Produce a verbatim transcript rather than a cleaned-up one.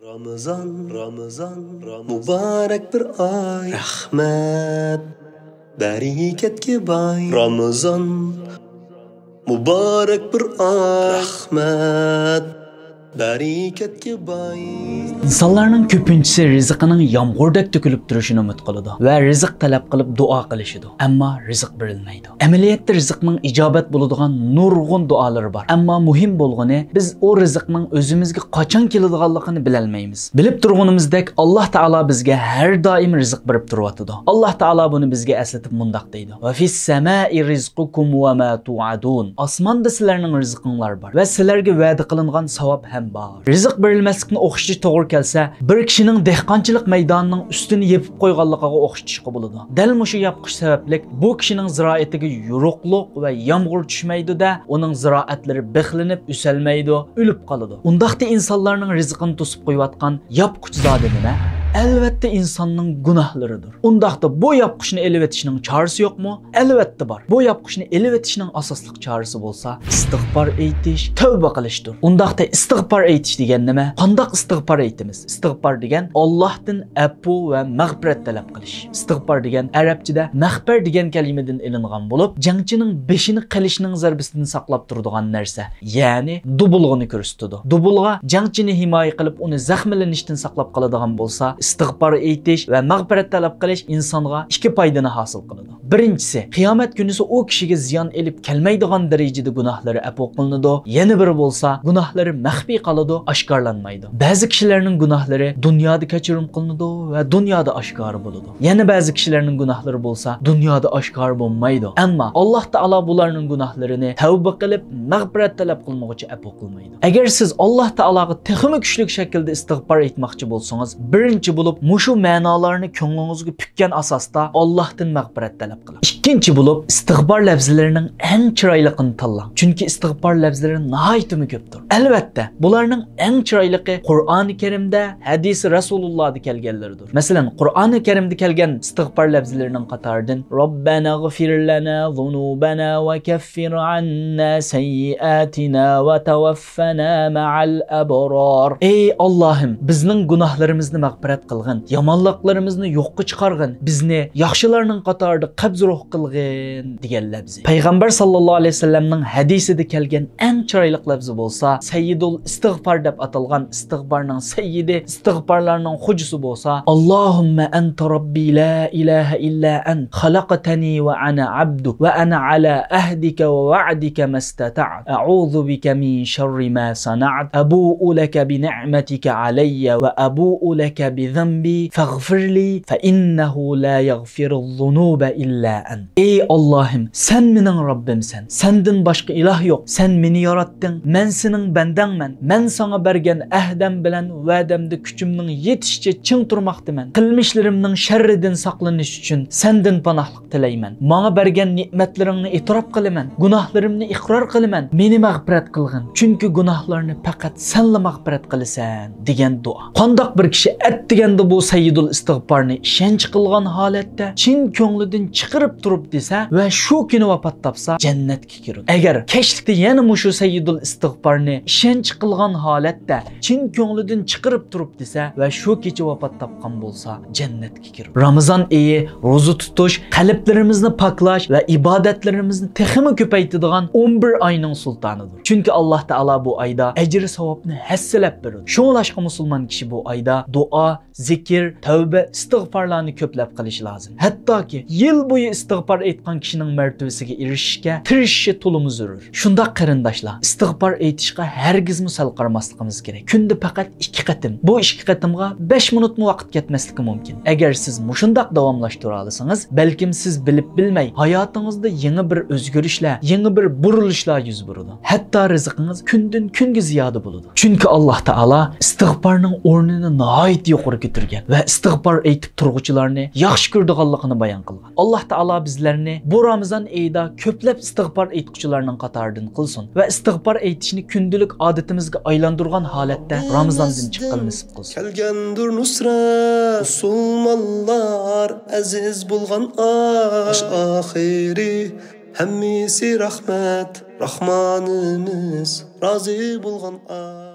رامىزان، رامىزان، رامىزان، مۇبارەك بىر ئاي. رەھمەت، بەرىكەتكە باي. رامىزان، مۇبارەك بىر ئاي. رەھمەت، بەرىكەتكە باي. ئىنسانلارنىڭ كۆپىنچىسى رىزقىنىڭ يامغۇردەك تۆكۈلۈپ تۇرۇشىنى ئۈمىد قىلىدۇ ۋە رىزىق تەلەپ قىلىپ دۇئا قىلىشىدۇ. ئەمما رىزىق بېرىلمەيدۇ. ئەمەلىيەتتە رىزىقنىڭ ئىجابەت بولىدىغان نۇرغۇن دۇئالىرى بار. ئەمما مۇھىم بولغىنى، بىز ئۇ رىزىقنىڭ ئۆزىمىزگە قاچان كېلىدىغانلىقىنى بىلەلمەيمىز. بىلىپ تۇرغىنىمىزدەك، ئاللاھ تائالا بىزگە ھەر دائىم رىزىق بېرىپ تۇرۇۋاتىدۇ. ئاللاھ تائالا بۇنى بىزگە ئەسلىتىپ مۇنداق دەيدۇ، «وفي السماء رزقكم وما توعدون.» ئاسماندا سىلەرنىڭ رىزقىڭلار بار ۋە سىلەرگە ۋەدە قىلىنغان ساۋاب ھەم بار. رىزىق بېرىلمەسلىكنى ئوخشىتىش توغرا كەلسە، بىر كىشىنىڭ دېھقانچىلىق مەيدانىنىڭ ئۈستىنى يېپىپ قويغانلىقىغا ئوخشىتىشقا بولىدۇ. دەل مۇشۇ ياپقۇچ سەۋەبلىك بۇ كىشىنىڭ زىرائىتىگە يورۇقلۇق ۋە يامغۇر چۈشمەيدۇ-دە، ئۇنىڭ زىرائەتلىرى بىخلىنىپ، ئۆسەلمەيدۇ، ئۆلۈپ قالىدۇ. ئۇنداقتا ئىنسانلارنىڭ رىزقىنى توسۇپ قويۇۋاتقان ياپقۇچ زادى نېمە؟ ئەلۋەتتە، ئىنساننىڭ گۇناھلىرىدۇر. ئۇنداقتا بۇ ياپقۇچنى ئېلىۋېتىشنىڭ چارىسى يوقمۇ؟ ئەلۋەتتە بار. بۇ ياپقۇچنى ئېلىۋېتىشنىڭ ئاساسلىق چارىسى بولسا ئىستىغپار ئېيتىش، تەۋبە قىلىشتۇر. ئۇنداقتا ئىستىغپار ئېيتىش دېگەن نېمە؟ قانداق ئىستىغپار ئېيتىمىز؟ ئىستىغپار دېگەن ئاللاھتىن ئەپۇ ۋە مەغپىرەت تەلەپ قىلىش. ئىستىغپار دېگەن ئەرەبچىدە مەغپەر دېگەن كەلىمىدىن ئېلىنغان بولۇپ، جەڭچىنىڭ بېشىنى قىلىچنىڭ زەربىسىدىن ساقلاپ تۇرىدىغان نەرسە، يەنى دۇبۇلغىنى كۆرسىتىدۇ. دۇبۇلغا جەڭچىنى ھىمايە قىلىپ، ئۇنى زەخىملىنىشتىن ساقلاپ قالىدىغان بولسا، ئىستىغپار ئېيتىش ۋە مەغپىرەت تەلەپ قىلىش ئىنسانغا ئىككى پايدىنى ھاسىل قىلىدۇ. بىرىنچىسى، قىيامەت كۈنىسى ئۇ كىشىگە زىيان ئېلىپ كەلمەيدىغان دەرىجىدە گۇناھلىرى ئەپۇ قىلىنىدۇ. يەنە بىرى بولسا، گۇناھلىرى مەخپىي قالىدۇ، ئاشكارىلانمايدۇ. بەزى كىشىلەرنىڭ گۇناھلىرى دۇنيادا كەچۈرۈم قىلىنىدۇ ۋە دۇنيادا ئاشكارا بولىدۇ. يەنە بەزى كىشىلەرنىڭ گۇناھلىرى بولسا دۇنيادا ئاشكارا بولمايدۇ. ئەمما ئاللاھ تائالا بۇلارنىڭ گۇناھلىرىنى تەۋبە قىلىپ، مەغپىرەت تەلەپ قىلمىغۇچە ئەپۇ قىلمايدۇ. ئەگەر سىز ئاللاھ تائالاغا تېخىمۇ كۈچلۈك شەكىلدە ئىستىغپار ئېيتماقچى بولسىڭىز، بىرىنچى بولۇپ مۇشۇ مەنالارنى كۆڭلىڭىزگە پۈككەن ئاساستا ئاللاھتىن مەغپىرەت تەلەپ قىلىڭ. ئىككىنچى بولۇپ، ئىستىغپار لەپزىلىرىنىڭ ئەڭ چىرايلىقىنى تاللاڭ. چۈنكى ئىستىغپار لەپزىلىرى ناھايىتىمۇ كۆپتۇر. ئەلۋەتتە، بۇلارنىڭ ئەڭ چىرايلىقى قۇرئانى كەرىمدە، ھەدىسى رەسۇلۇللاھدا كەلگەنلىرىدۇر. مەسىلەن، قۇرئانى كەرىمدە كەلگەن ئىستىغپار لەپزىلىرىنىڭ قاتارىدىن، ربنا اغفر لنا ذنوبنا وكفر عنا سيئاتنا وتوفنا مع الأبرار. ئەي ئاللاھىم، بىزنىڭ گۇناھلىرىمىزنى مەغپىرەت قىلغىن، يامانلىقلىرىمىزنى يوققا چىقارغىن، بىزنى ياخشىلارنىڭ قاتارىدا قەبز روھ قىلغىن دېگەن لەپزى. پەيغەمبەر ساللاللاھۇ ئەلەيھى ۋەسەللەمنىڭ ھەدىسىدە كەلگەن ئەڭ چىرايلىق لەپزى بولسا سەييىدۇل ئىستىغپار دەپ ئاتالغان ئىستىغپارنىڭ سەييىدى، ئىستىغپارلارنىڭ خوجىسى بولسا، اللهم أنت ربي لا إله إلا أنت خلقتني وأنا عبدك وأنا على عهدك ووعدك ما استطعت أعوذ بك من شر ما صنعت أبوء لك بنعمتك علي وأبوء لك بذنبي فاغفر لي فإنه لا يغفر يغفىرۇز-زۇنۇبە ئىللا ئەنت. ئەي ئاللاھىم، سەن مېنىڭ رەببىمسەن، سەندىن باشقا ئىلاھ يوق، سەن مېنى ياراتتىڭ، مەن سېنىڭ بەندەڭمەن، مەن ساڭا بەرگەن ئەھدەم بىلەن ۋەدەمدە كۈچۈمنىڭ يېتىشىچە چىڭ تۇرماقتىمەن، قىلمىشلىرىمنىڭ شەررىدىن ساقلىنىش ئۈچۈن سەندىن پاناھلىق تىلەيمەن، ماڭا بەرگەن نېمەتلىرىڭنى ئېتىراپ قىلىمەن، گۇناھلىرىمنى ئىقرار قىلىمەن، مېنى مەغپىرەت قىلغىن، چۈنكى گۇناھلارنى پەقەت سەنلا مەغپىرەت قىلىسەن دېگەن دۇئا. قانداق بىر كىشى ئەتىگەندە بۇ سەييىدۇل ئىستىغپارنى ئىشەنچ قىلغان ھالەتتە، چىن كۆڭلىدىن چىقىرىپ تۇرۇپ دېسە ۋە شۇ كۈنى ۋاپات تاپسا، جەننەتكە كىرىدۇ. ئەگەر كەچلىكتە يەنە مۇشۇ سەييىدۇل ئىستىغپارنى ئىشەنچ قىلغان ھالەتتە، چىن كۆڭلىدىن چىقىرىپ تۇرۇپ دېسە ۋە شۇ كېچە ۋاپات تاپقان بولسا، جەننەتكە كىرىدۇ. رامىزان ئېيى روزا تۇتۇش، قەلبلىرىمىزنى پاكلاش ۋە ئىبادەتلىرىمىزنى تېخىمۇ كۆپەيتىدىغان ئون بىر ئاينىڭ سۇلتانىدۇر. چۈنكى ئاللاھ تائالا بۇ ئايدا ئەجىر-ساۋابنى ھەسسىلەپ بېرىدۇ. شۇڭلاشقا مۇسۇلمان كىشى بۇ ئايدا دۇئا، زىكىر، تەۋبە، ئىستىغپارلارنى كۆپلەپ قىلىشى لازىم. ھەتتاكى يىل بويى ئىستىغپار ئېيتقان كىشىنىڭ مەرتىۋىسىگە ئېرىشىشكە تىرىشىشى تولىمۇ زۆرۈر. شۇنداق قېرىنداشلار، ئىستىغپار ئېيتىشقا ھەرگىزمۇ سەل قارىماسلىقىمىز كېرەك. كۈندە پەقەت ئىككى قېتىم. بۇ ئىككى قېتىمغا بەش مىنۇتمۇ ۋاقىت كەتمەسلىكى مۇمكىن. ئەگەر سىز مۇشۇنداق داۋاملاشتۇرالىسىڭىز، بەلكىم سىز بىلىپ بىلمەي ھاياتىڭىزدا يېڭى بىر ئۆزگىرىشلەر، يېڭى بىر بۇرۇلۇشلار يۈز بېرىدۇ. ھەتتا رىزقىڭىز كۈندىن كۈنگە زىيادە بولىدۇ. چۈنكى ئاللاھ تائالا ئىستىغپارنىڭ ئورنىنى ناھايىتى يۇقىرى كۆتۈرگەن ۋە ئىستىغپار ئېيتىپ تۇرغۇچىلارنى ياخشى كۆرىدىغانلىقىنى بايان قىلغان. ئاللاھ تائالا بىزلەرنى بۇ رامىزان ئېيىدا كۆپلەپ ئىستىغپار ئېيتقۇچىلارنىڭ قاتارىدىن قىلسۇن ۋە ئىستىغپار ئېيتىشنى كۈندىلىك ئادىتىمىزگە ئايلاندۇرغان ھالەتتە رامىزاندىن چىققىلى نېسىپ قىلسۇن. كەلگەندۇر نۇسرەت، مۇسۇلمانلار ئەزىز بولغان ئاي. باش ئاخىرى ھەممىسى رەھمەت، راھمانىمىز رازى بولغان ئاي.